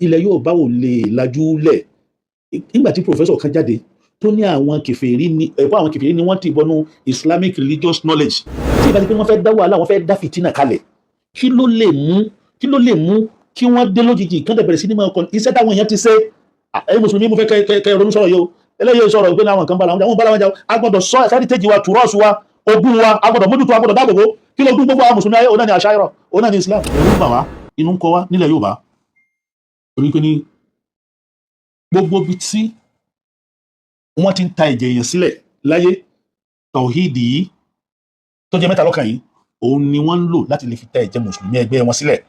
Ilẹ̀ Yorùbá ò lè lajú lẹ̀ nígbà tí professor kan jáde tó ní àwọn kèfèrí ní ẹ̀kọ́, àwọn kèfèrí ni wọ́n ti bọnú Islamic religious knowledge. Tí ìbá ti pé wọ́n fẹ́ dá wàhálà, wọ́n fẹ́ dá fìtínà kalẹ̀, kí ló lè mú kí wọ́n dé lójijì, kán dẹ̀ bẹ̀rẹ̀ sí ní máa kọ́ iṣẹ́ táwọn èèyàn ti ṣe? Ẹ̀yin mùsùlùmí, mo fẹ́ kẹ́ ronú sọ̀rọ̀ yìí o. Eléyìí sọ̀rọ̀ pé láwọn kan bá làwọn jà, wọ́n bá làwọn jà. A gbọ́dọ̀ sọ heritage wa, tùrọ́ọ̀sì wa, ogún wa, a gbọ́dọ̀ mójútó, a gbọ́dọ̀ dáàbòbò. Kí ló gún gbogbo àwọn mùsùlùmí ayé? Òun náà ni àṣà, òun náà ni Islam. Ẹ̀rù ń bà wá, inú ń kọ wá nílẹ̀ Yorùbá, torí pé ní gbogbo ibi tí wọ́n ti ń ta ẹ̀jẹ̀ èèyàn sílẹ̀ láyé, tàwíìdì yìí tó jẹ́ mẹ́ta lọ́kàn yìí, òun ni wọ́n ń lò láti lè fi ta ẹ̀jẹ̀ mùsùlùmí ẹgbẹ́ wọn sílẹ̀.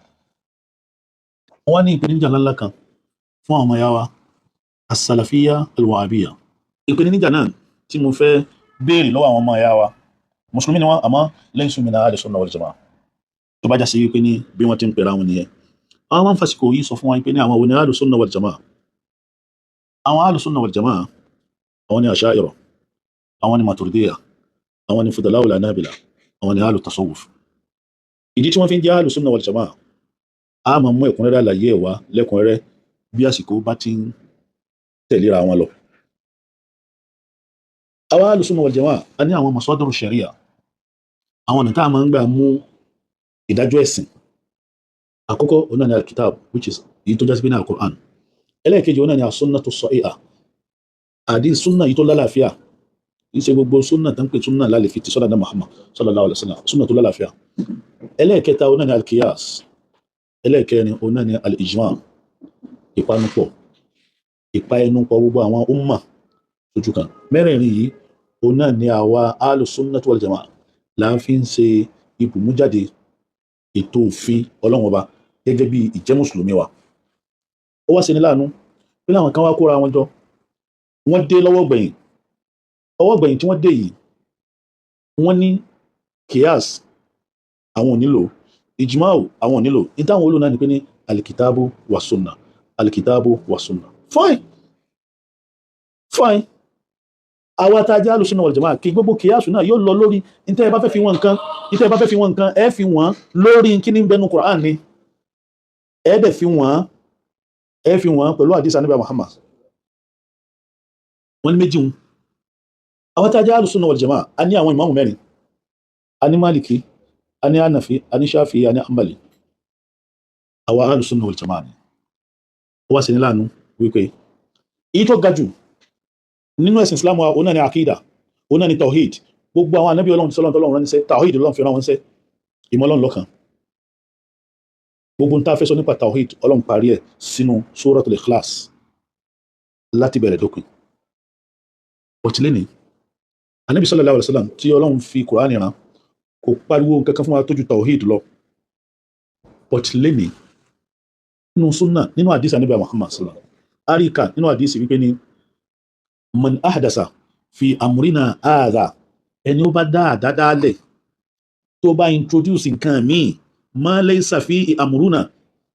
Wọ́n ní ìpèníjà ńláńlá kan fún àwọn ọmọ ìyá wa as-salafiyya al-wahabiyya. Ìpèníjà náà tí mo fẹ́ béèrè lọ́wọ́ àwọn ọmọ ìyá wa, mùsùlùmí ni wọ́n, àmọ́ laysu min ahli sunnah wal jamaa, tó bá já sí wípé ní bí wọ́n ti ń pera wọn nìyẹn, àwọn máa ń fàsìkò yìí sọ fún wa pé ní àwọn òní ahlu sunnah wal jamaa. Àwọn ahlu sunnah wal jamaa, àwọn ni Asha'ira, àwọn ni Maturidiyya, àwọn ni Fudala'ul Hanabila, àwọn ni ahlu tasawuf. Ìdí tí wọ́n fi ń jẹ́ ahlu sunnah wal jamaa, a máa mú ẹ̀kúnrẹ́rẹ́ àlàyé ẹ̀ wá lẹ́kùnrẹ́rẹ́ bí àsìkò bá ti ń tẹ̀léra wọn lọ. Àwọn ahlu sunnah wal jamaa, a ní àwọn masadiru sharia, àwọn ọ̀nà tá a máa ń gbà mú ìdájọ́ ẹ̀sìn. Àkọ́kọ́, òun náà ni al-kitab, which is èyí tó jásí pé ní al-Qur'an. Ẹlẹ́ẹ̀kejì, òun náà ni as-sunnatu as-sahiha, àdí súnà yìí tó lálàáfíà. Kì í ṣe gbogbo súnà tó ń pè súnà lálẹ́ fi ti sọ́dà náà Muhammad sallallahu alaihi wasallam, súnà tó lálàáfíà. Ẹlẹ́ẹ̀kẹta, òun náà ni al-qiyas. Ẹlẹ́ẹ̀kẹrin, òun náà ni al-ijma, ìpanupọ̀, ìpa ẹnu pọ̀ gbogbo àwọn umma sójú kan. Mẹ́rẹ̀ẹ̀rin yìí, òun náà ni àwa ahlu sunnah wal jamaa là ń fi ń ṣe ibùmújáde ètò òfin Ọlọ́run Ọba gẹ́gẹ́ bí ìjẹ́ mùsùlùmí wa. Ó wá ṣe ní láàánú pé láwọn kan wá kóra wọn jọ, wọ́n dé lọ́wọ́ gbẹ̀yìn. Ọwọ́ gbẹ̀yìn tí wọ́n dé yìí, wọ́n ní qiyas àwọn ò nílò, ijma'u àwọn ò nílò. Ní táwọn olóò náà ni pé ní alikitabu wa sunna, alikitabu wa sunna. Fine, fine. Àwa tá a jẹ́ alùsùnà wal jamaa, kí gbogbo kìyàsù náà yóò lọ lórí níta ẹ bá fẹ́ fi wọn nǹkan, níta ẹ bá fẹ́ fi wọn nǹkan, ẹ fi wọn lórí kí ní bẹnu Qur'an ni, ẹ dẹ̀ fi wọn, ẹ fi wọn pẹ̀lú àdìsá níbà Muhammad. Wọn ní méjì wọn. Àwa tá a jẹ́ alùsùnà wal jamaa, a ní àwọn ìmáàmù mẹ́rin: a ní Maliki, a ní Hanafi, a ní Shafi'i, a ní Hanbali. Àwa alùsùnà wal jamaa ni. Ó wá sí ní láàánú wípé èyí tó ga jù nínú ẹ̀sìn Islam wa, òun náà ni àkídà, òun náà ni tawhid. Gbogbo àwọn ànábì Ọlọ́run tí sọlọ́run tọ́lọ́run ránṣẹ́, tawhid Ọlọ́run fi rán wọn ṣẹ́, ìmọ̀ Ọlọ́run lọ́kan. Gbogbo ń tá a fẹ́ sọ nípa tawhid, Ọlọ́run parí ẹ̀ sínú Suratul Ikhlas láti bẹ̀rẹ̀ dópin. Ọ̀tílẹ́ni ànábì sallallahu alaihi wasallam tí Ọlọ́run fi Kùránì rán kò pariwo nǹkan kan fún wa tó ju tawhid lọ. Ọ̀tílẹ́ni nínú súnà, nínú àdìsí ànábì Muhammad sallallahu àríkà, nínú àdìsí wípé ní man ahdasa fi amrina hadha, ẹni ó bá dá àdádálẹ̀, tó bá introduce nǹkan míì, ma laysa fi amruna,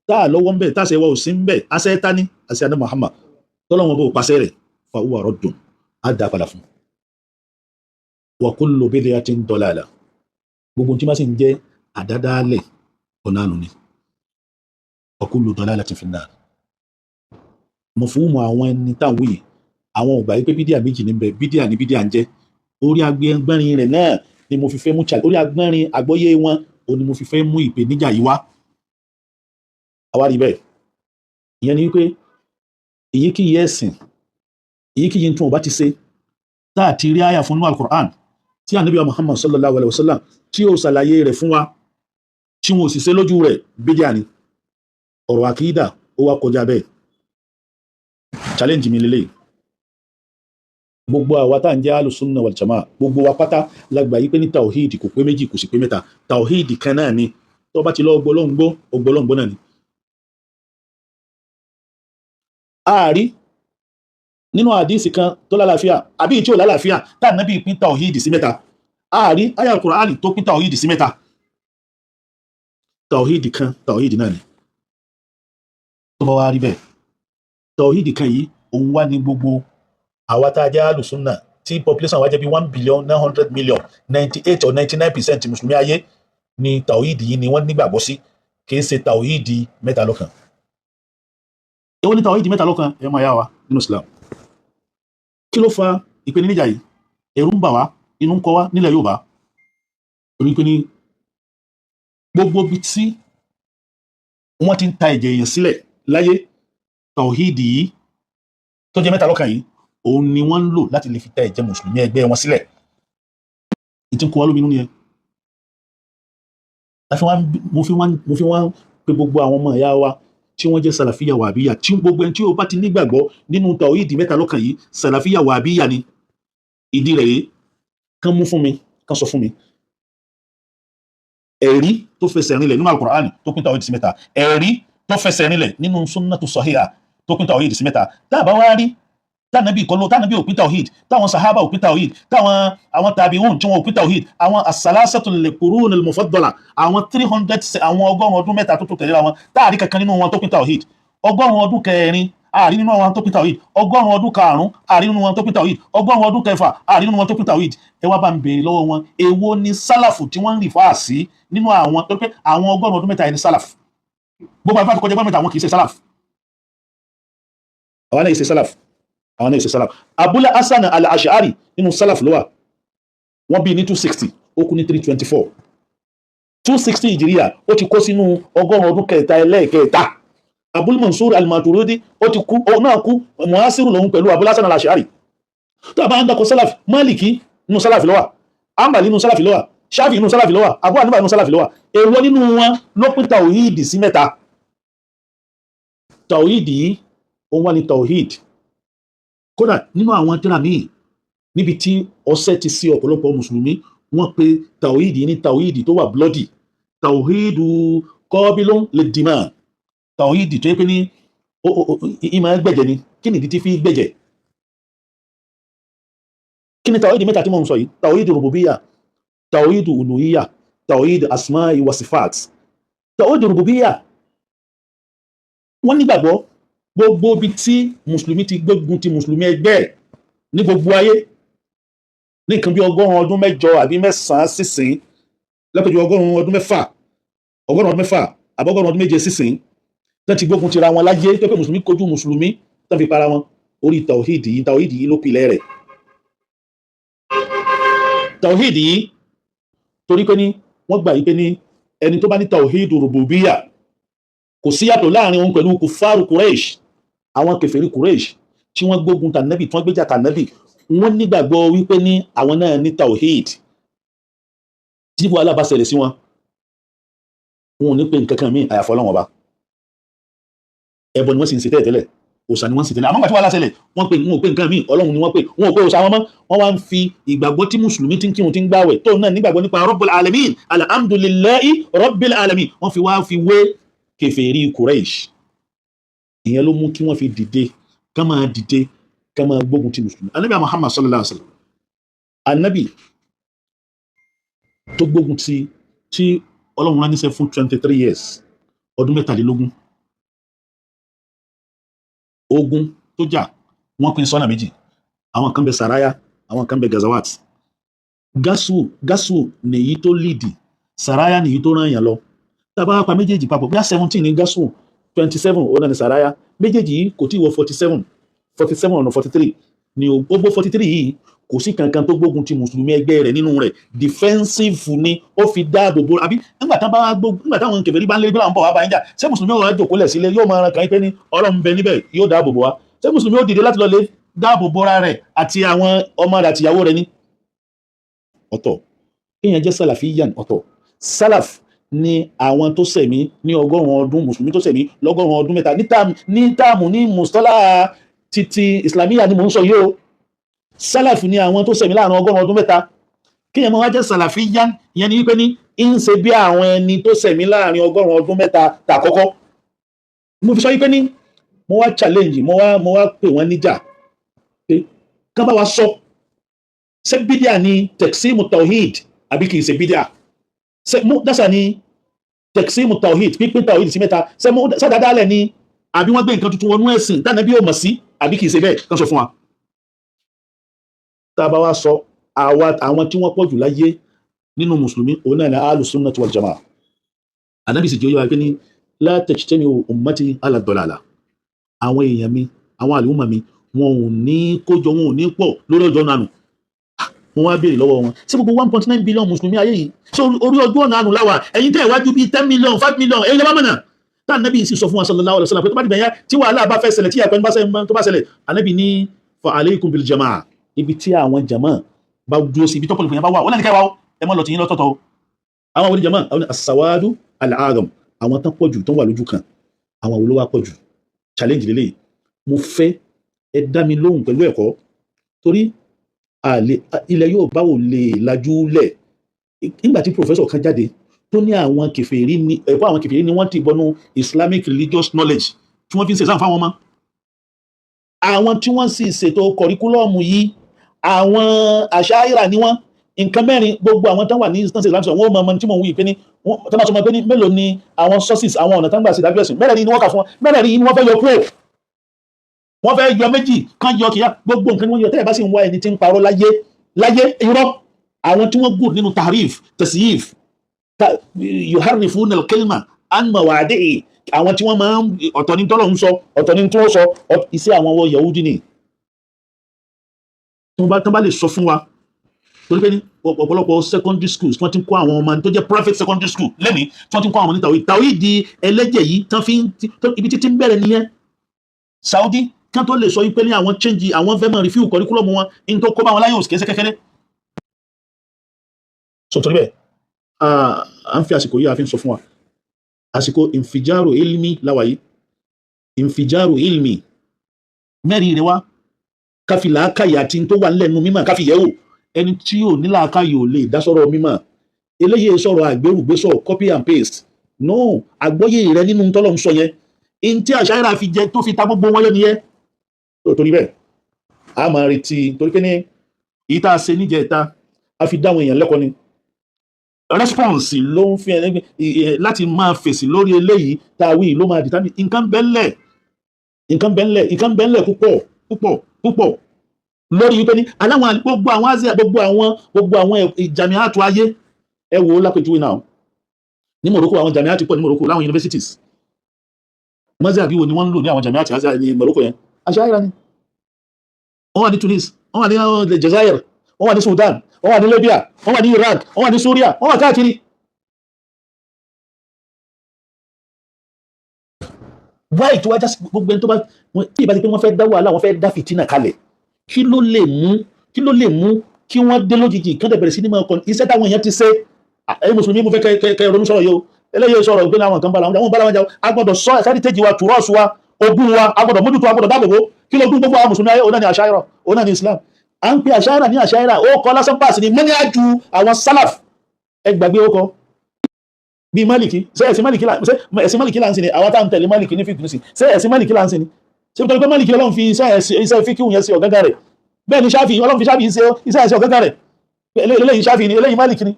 tá a lọ́wọ́ ń bẹ̀, tá a ṣe wá ò sí ń bẹ̀, àṣẹ tání, àṣẹ àná Muhammad tọ́lọ́wọ́n bó pàṣẹ rẹ̀, fa huwa raddun, á dá padà fún. Wa kullu bid'atin dalalah, gbogbo tí wọ́n sì ń jẹ́ àdádálẹ̀, ọ̀nà ànú ni. Wa kullu dalalatin fin nar. Mọ̀fúnmọ̀ àwọn ẹni táwọn yìí, àwọn ò gbà wípé bídíà méjì níbẹ̀, bídíà ní bídíà ń jẹ́. Orí agbẹ́rin rẹ̀ náà ni mo fi fẹ́ mú orí agbẹ́rin àgbọ́yé wọn ò ní mo fi fẹ́ mú ìpèníjà yìí wá. Àwa rí bẹ́ẹ̀. Ìyẹn ni wípé èyíkéyìí ẹ̀sìn, èyíkéyìí tí wọn bá ti ṣe, tá a ti rí àyà fún nínú Al-Qur'an tí Ànábì wa Muhammad sallallahu alayhi wa sallam tí ó ṣàlàyé rẹ̀ fún wa, tí wọn ò sì ṣe lójú rẹ̀, bídíà ni. Ọ̀rọ̀ àkídà, ó wá kọjá bẹ́ẹ̀. Challenge mi lélẹ́yìí: gbogbo àwa tá à ń jẹ́ alùsùnà wal jamaa, gbogbo wa pátá la gbà yí pé ní tawhid kò pé méjì, kò sì pé mẹ́ta. Tawhid kan náà ni. Tó bá ti lọ gbọ́lọ́ngbọ́, ògbọ́lọ́ngbọ́ náà ni. Ààrí nínú àdísì kan tó lálàáfíà àbí tí ò lálàáfíà tá ànábì pín tawhid sí mẹ́ta. Ààrí àyà Kùránì tó pín tawhid sí mẹ́ta. Tawhid kan, tawhid náà ni. Tó bá wá rí bẹ́ẹ̀, tawhid kan yìí, òun wá ní gbogbo àwa tá a jẹ́ alùsùnà, tí population wa jẹ́ bí 1,900,000,000, 98 or 99% mùsùlùmí ayé ní tawhid yìí ni wọ́n nígbàgbọ́ sí, kì í ṣe tawhid mẹ́ta lọ́kan. Èwo ní tàwhídì mẹ́ta lọ́kan, ẹ̀ máa yá wa nínú Islam? Kí ló fa ìpèníjà yìí? Ẹ̀rù ń bà wá, inú ń kọ wá nílẹ̀ Yorùbá, torí pé ní gbogbo ibi tí wọ́n ti ń ta ẹ̀jẹ̀ èèyàn sílẹ̀ láyé, tàwhídì yìí tó jẹ́ mẹ́ta lọ́kan yìí, òun ni wọ́n ń lò láti lè fi ta ẹ̀jẹ̀ mùsùlùmí ẹgbẹ́ wọn sílẹ̀. Ìtí ń kó wá lóminú nìyẹn. Mo fi wá pé gbogbo àwọn ọmọ ìyá wa tí wọ́n jẹ́ sàlàfíà wàbíyà, tí gbogbo ẹni tí ó bá ti nígbàgbọ́ nínú tàwhídì mẹ́ta lọ́kan yìí, sàlàfíà wàbíyà ni. Ìdí rẹ̀ rèé: kán mú fún mi, kán sọ fún mi ẹ̀rí tó fẹsẹ̀ rinlẹ̀ nínú Al-Qur'an tó pín tàwhídì sí mẹ́ta, ẹ̀rí tó fẹsẹ̀ rinlẹ̀ nínú sunnatu sahiha tó pín tàwhídì sí mẹ́ta. Tá a bá wá rí tánàbí kọlọ, tánàbí ò pín tàwhíd, táwọn sahaba ò pín tàwhíd, táwọn àwọn tàbíùn tí wọn ò pín tàwhíd, àwọn as-salasatul qurun al-mufaddala, àwọn 300, àwọn 103 ọdún tó tẹ̀lé wọn, táàrí kankan nínú wọn tó pín tàwhíd. 100 ọdún kẹrin, ààrí nínú àwọn tó pín tàwhíd. 100 ọdún karùn-ún, ààrí nínú wọn tó pín tàwhíd. 100 ọdún kẹfà, ààrí nínú wọn tó pín tàwhíd. Ẹ wá bá ń béèrè lọ́wọ́ wọn, èwo ni sálàfù tí wọ́n ń refer sí nínú àwọn tó pé àwọn 100 ọdún 3 ẹni sálàfù? Gbogbo àfáà tó kọjá 300, àwọn kì í ṣe sálàfù. Àwọn náà ṣe sálàfù, àwọn náà ṣe sálàfù. Abul Hasan al-Ash'ari, nínú sálàfù ló wà. Wọ́n bí ní 260, ó kú ní 324. 260 ìjìríyà, ó ti kó sínú 100 ọdún kẹta ẹlẹ́ẹ̀kẹta. Abul Mansur al-Maturidi, ó ti kú, òun náà kú, muhasiru lòun pẹ̀lú Abul Hasan al-Ash'ari. Tó a bá ń dákọ̀ sálàfù, Maliki nínú sálàfù ló wà, Hanbali nínú sálàfù ló wà, Shafi nínú sálàfù ló wà, Abu Hanifa nínú sálàfù ló wà. Èwo nínú wọn ló pín tàwíìdì sí mẹ́ta? Tàwíìdì yìí, òun wà ní tàwíìdì. Kódà nínú àwọn tírà míì, níbi tí ọsẹ ti sí ọ̀pọ̀lọpọ̀ mùsùlùmí, wọ́n pe tàwíìdì ní tàwíìdì tó wà bloody, tàwíìdù qabilun lid-dima, tàwíìdì tó yẹ pé ní ìmọ̀ gbẹ̀jẹ̀ ni. Kí nìdí tí fi gbẹ̀jẹ̀? Kí ni tàwíìdì mẹ́ta tí mo ń sọ yìí? Tàwíìdì rububiyya, tàwíìdì uluhiyya, tàwíìdì asma'i wa sifat. Tàwíìdì rububiyya, wọ́n nígbàgbọ́ gbogbo ibi tí mùsùlùmí ti gbógun ti mùsùlùmí ẹgbẹ́ ẹ̀ ní gbogbo ayé ní nǹkan bí 108 ọdún àbí 9 sísìn, lẹ́pẹ̀jù 600 ọdún, 600 ọdún àbí 700 ọdún sísìn, tó ti gbógun tira wọn láyé, tó pé mùsùlùmí kojú mùsùlùmí, tó fi para wọn, orí tàwíìdì yìí, tàwíìdì yìí ló pilẹ̀ rẹ̀. Tàwíìdì yìí, torí pé ní wọ́n gbà yí pé ní ẹni tó bá ní tàwíìdì rububiyya, kò sí yàtọ̀ láàrin òun pẹ̀lú kùfàrù Quraysh, àwọn kèfèrí Quraysh tí wọ́n gbógun tànẹ́bì, tí wọ́n gbéjà tànẹ́bì. Wọ́n nígbàgbọ́ wípé ní àwọn náà ní tawhid. Tí wàhálà bá ṣẹlẹ̀ sí wọn, wọn ò ní pé nǹkan kan míì àyàfọ́ Ọlọ́run Ọba. Ẹbọ ni wọ́n sì ń ṣe tẹ́lẹ̀ tẹ́lẹ̀, òòṣà ni wọ́n ń ṣe tẹ́lẹ̀. Àmọ́ gbà tí wàhálà ṣẹlẹ̀, wọ́n pè, wọn ò pé nǹkan míì, Ọlọ́run ni wọ́n pè. Wọn ò pé òòṣà wọn mọ́. Wọ́n wá ń fi ìgbàgbọ́ tí mùsùlùmí tí ń kírun, tí ń gbàwẹ̀, tóun náà nígbàgbọ́ nípa Rabbul Alamin, alhamdulillahi Rabbil Alamin, wọ́n fi wá fi wé kèfèrí Quraysh. Ìyẹn ló mú kí wọ́n fi dìde, ká máa dìde, ká máa gbógun ti mùsùlùmí. Anabi Muhammad sallallahu alaihi wa sallam, anabi tó gbógun ti, tí Ọlọ́run rán níṣẹ́ fún 23 years, ọdún 23. Ogun tó jà, wọ́n pín sọ́nà méjì: àwọn kan bẹ saraya, àwọn kan bẹ gazawat. Gasu gasu nìyí tó lead, saraya nìyí tó rán yàn lọ. Tá a bá pa méjèèjì papọ̀, bóyá 17 ní gasu, 27 ó náà ní saraya. Méjèèjì yìí kò tí ì wọ 47, 47 ọ̀nà 43 ni o. Gbogbo 43 yìí, kò sí kankan tó gbógun ti mùsùlùmí ẹgbẹ́ rẹ̀ nínú rẹ̀. Defensive ni ó fi dáàbò bo. Àbí nígbà táwọn bá gbógun, nígbà táwọn kèfèrí bá ń lé bí làwọn bọ̀ wá bá ń jà, ṣé mùsùlùmí ó wá jókòó lẹ̀ sílé, yóò máa ran kàn pé ní Ọlọ́run bẹ níbẹ̀, yóò dáàbò bò wá? Ṣé mùsùlùmí ó dìde láti lọ lé dáàbò bora rẹ̀ àti àwọn ọmọ rẹ̀ àti ìyàwó rẹ̀ ní? Ọ̀tọ̀ kéèyàn jẹ́ sàlàfíyàn, ọ̀tọ̀. Sálàf ni àwọn tó sẹ̀mí ní 100 ọdún, mùsùlùmí tó sẹ̀mí lọ́gọ́rùn ọdún 3 ní táàmù ní mùsọ́lá títí islamiyà ni mò ń sọ yìí o. Sálàf ni àwọn tó sẹ̀mí láàrin 300 ọdún. Kéèyàn máa wá jẹ́ sàlàfíyàn, ìyẹn ni wípé ní ń ṣe bí àwọn ẹni tó sẹ̀mí láàrin 300 ọdún tàkọ́kọ́. Mo fi sọ wípé ní mo wá challenge, mo wá pè wọ́n níjà pé kán bá wa sọ, ṣé bídíà ni taqsimu tawhid àbí kì í ṣe bídíà? Ṣé muhdasa ni taqsimu tawhid, pípín tawhid sí mẹ́ta? Ṣé sádàdálẹ̀ ni, àbí wọ́n gbé nǹkan tuntun wọnú ẹ̀sìn tánàbí ò mọ̀ sí, àbí kì í ṣe bẹ́ẹ̀? Kán sọ fún wa. Tá a bá wá sọ, àwa àwọn tí wọ́n pọ̀ jù láyé nínú mùsùlùmí, òun náà ní ahlus sunnah wal jamaa. Ànábì sì jẹ́ oyè wa pé ní la tajtami'u ummati ala dalala. Àwọn èèyàn mi, àwọn àlùmọ̀ mi, wọn ò ní kójọ, wọn ò ní pọ̀ lórí ọjọ́ náà nù. Wọ́n wá béèrè lọ́wọ́ wọn, ṣé gbogbo 1.9 billion mùsùlùmí ayé yìí, ṣé orí ọjọ́ ọ̀nà àánú láwà? Ẹ̀yin tẹ́ ìwájú bíi 10 million, 5 million, ẹ̀yin lọ́wọ́ mọ̀nà tá ànábì sì sọ fún wa sallallahu alaihi wasallam pé tó bá dìbẹ̀ yá, tí wàhálà bá fẹ́ ṣẹlẹ̀, tí àpẹẹrẹ bá ṣẹlẹ̀, tó bá ṣẹlẹ̀, ànábì ní fa alaykum bil jamaa. Ibi tí àwọn jama bá dúró sí, ibi tọ́pọ̀lọpọ̀ yẹn bá wà, wọ́n lẹ́nu kẹwàá, ẹ mọ́ lọ tì yín lọ́tọ̀ọ̀tọ̀ o. Àwọn oní jama, àwọn as-sawadu al-a'zam, àwọn tán pọ̀jù tán wà lójú kan. Àwọn wo ló wá pọ̀jù? Challenge lélẹ́yìí. Mo fẹ́ ẹ dá mi lóhùn pẹ̀lú ẹ̀kọ́, torí àlè ilẹ̀ Yorùbá ò lè lajú lẹ̀. Nígbà tí professor kan jáde tó ní àwọn kèfèrí ní ẹ̀kọ́, àwọn kèfèrí ni wọ́n ti bọnú Islamic religious knowledge tí wọ́n fi ń ṣe exam fáwọn ọmọ. Àwọn tí wọ́n sì ṣètò curriculum yìí, àwọn àṣàyíra ni wọ́n. Nǹkan mẹ́rin, gbogbo àwọn tán wà ní instance Islam, wọ́n mọ ọmọ tí mò ń wí pé ní tán bá sọ pé ní mélòó ni àwọn sources, àwọn ọ̀nà tán gbà sí ìdájọ́ ẹ̀sìn, mẹ́rẹ̀ẹ̀rin ni wọ́n kà fún wọn. Mẹ́rẹ̀ẹ̀rin yìí ni wọ́n fẹ́ yọ kúrò. Wọ́n fẹ́ yọ méjì kan, yọ kìíyà, gbogbo nǹkan ni wọ́n yọ. Tẹ́lẹ̀ bá sì ń wá ẹni tí ń parọ́ láyé láyé, irọ́, àwọn tí wọ́n gùn nínú tahrif, tasyif, yuharrifuna al-kalima an mawadi'i, àwọn tí wọ́n máa ń ọ̀tọ̀ ní tọ́lọ̀ ń sọ, ọ̀tọ̀ ní tí wọ́n sọ, iṣẹ́ àwọn ọwọ́ Yahudi ni. Tí wọ́n bá tán bá lè sọ fún wa, torí pé ní ọ̀pọ̀lọpọ̀ secondary schools tí wọ́n ti ń kọ́ àwọn ọmọ tó jẹ́ private secondary school lẹ́nìí, tí wọ́n ti ń kọ́ àwọn ọmọ ní tàwí tàwí di ẹlẹ́jẹ̀ yìí, tán fi ń ibi títí ń bẹ̀rẹ̀ nìyẹn. Saudi kí wọ́n tó lè sọ wípé ní àwọn change, àwọn fẹ́ máa review curriculum wọn, in tó kó bá wọn láyé òsì kéṣe kékeré. So torí bẹ́ẹ̀, à ń fi àsìkò yìí, a fi ń sọ fún wa, àsìkò infijaru ilmi láwàyí, infijaru ilmi. Mẹ́rin rẹ wá, káfí làákàyè àti tó wà nílẹ̀ nu mímọ̀, káfí yẹ̀wò. Ẹni tí ò ní làákàyè ò lè dá sọ̀rọ̀ mímọ̀. Eléyìí sọ̀rọ̀ àgbérùgbésọ̀, copy and paste, no. Àgbọ́yé rẹ nínú tọ́lọ̀ ń sọ yẹn, in tí àṣàyíra fi jẹ tó fi ta gbogbo wọn yọ nìyẹn. Torí bẹ́ẹ̀, a máa retí, torí pé ní èyí tá a ṣe níjẹta, a fi dáwọn èèyàn lẹ́kọ̀ọ́ ni. Response ló ń fi ẹ láti máa fèsì lórí eléyìí tá a wí ló máa determine. Nǹkan bẹ́ńlẹ̀, nǹkan bẹ́ńlẹ̀, nǹkan bẹ́ńlẹ̀ púpọ̀ púpọ̀ púpọ̀ lórí wípé ní aláwọn gbogbo àwọn Asia, gbogbo àwọn jamiatu ayé. Ẹ wò ó lápèjúwe náà ní Morocco, àwọn jamiatu pọ̀ ní Morocco, láwọn universities. Mazhabi wo ni wọ́n ń lò ní àwọn jamiatu Asia ní Morocco yẹn? Aṣáára ni. Wọ́n wà ní Tunis, wọ́n wà ní Jazair, wọ́n wà ní Sudan, wọ́n wà ní Libya, wọ́n wà ní Iraq, wọ́n wà ní Syria, wọ́n wà káàkiri. Wáyé tó wájá gbogbo ẹni tó bá tí ìbá ti pé wọ́n fẹ́ dá wàhálà, wọ́n fẹ́ dá fìtínà kalẹ̀, kí ló lè mú kí wọ́n dé lójijì, kí wọ́n dẹ̀ bẹ̀rẹ̀ sí ní máa kọ́ iṣẹ́ táwọn èèyàn ti ṣe? Ẹ̀yin mùsùlùmí, mo fẹ́ kẹ́ ronú sọ̀rọ̀ yìí o. Eléyìí sọ̀rọ̀ pé láwọn kan bá làwọn bá làwọn jà. A gbọ́dọ̀ sọ heritage wa, tùrọ́ọ̀sù wa, ogún wa, a gbọ́dọ̀ mójútó, a gbọ́dọ̀ dáàbòbò. Kí ló gún gbogbo àwọn mùsùlùmí ayé? Òun náà ni àṣàyọrọ, òun náà ni Islam. À ń pe àṣàyọrọ ní àṣàyọrọ, ó kọ lásán pass ni mọ́ní àjù àwọn salaf. Ẹ gbàgbé ó kọ bíi Maliki. Ṣé ẹ̀sìn Maliki là, ṣé ẹ̀sìn Maliki là ń sìn ni? Àwọn táwọn tẹ̀lé Maliki ní fíkì ní sìn, ṣé ẹ̀sìn Maliki là ń sìn ni? Ṣé nítorí pé Maliki Ọlọ́run fi iṣẹ́ fíkì yẹn sí ọ̀gángan rẹ̀? Bẹ́ẹ̀ ni Ṣáfì, Ọlọ́run fi Ṣáfì ṣe iṣẹ́ ẹ̀sìn ọ̀gángan rẹ̀. Eléyìí Ṣáfì ni, eléyìí Maliki ni.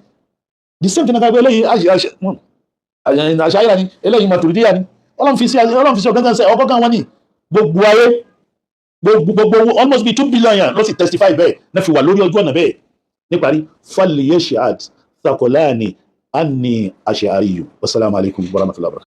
The same thing náà pé eléyìí àṣàyíra ni, eléyìí Màtùrídíyà ni. Ọlọ́run fi sí ọ̀gángan ṣe ọgọ́gán wọn ni. Gbogbo ayé, gbogbo almost be 2 billion yẹn ló sì testify bẹ́ẹ̀ náà fi wà lórí ọjọ́ ọ̀nà bẹ́ẹ̀. Níparí, falyashhad thaqalani anni ash'ariyyu. Wassalamu alaikum warahmatullahi wabarakatuh.